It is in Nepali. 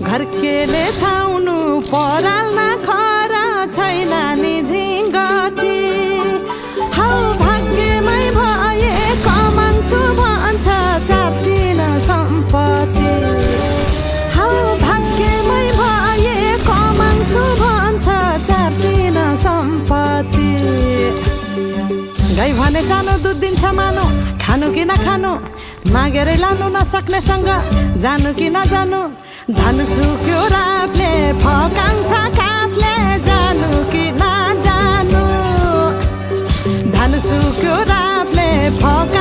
घरकेले छाउनु पराल्न खरा छैन नि झिङ्गटी हौ भाग्यमै भए कमान्छु भन्छ चाटिन सम्पत्ति हौ भाग्यमै भए कमान्छु भन्छ चाटिन सम्पत्ति गाई भने सानो दुध दिन्छ मानु खानु कि नखानु मागेरै लानु नसक्नेसँग जानु कि नजानु धन सुक्यो रातले फकान्छ काफले जानु कि नजानु धन सुक्यो रातले फका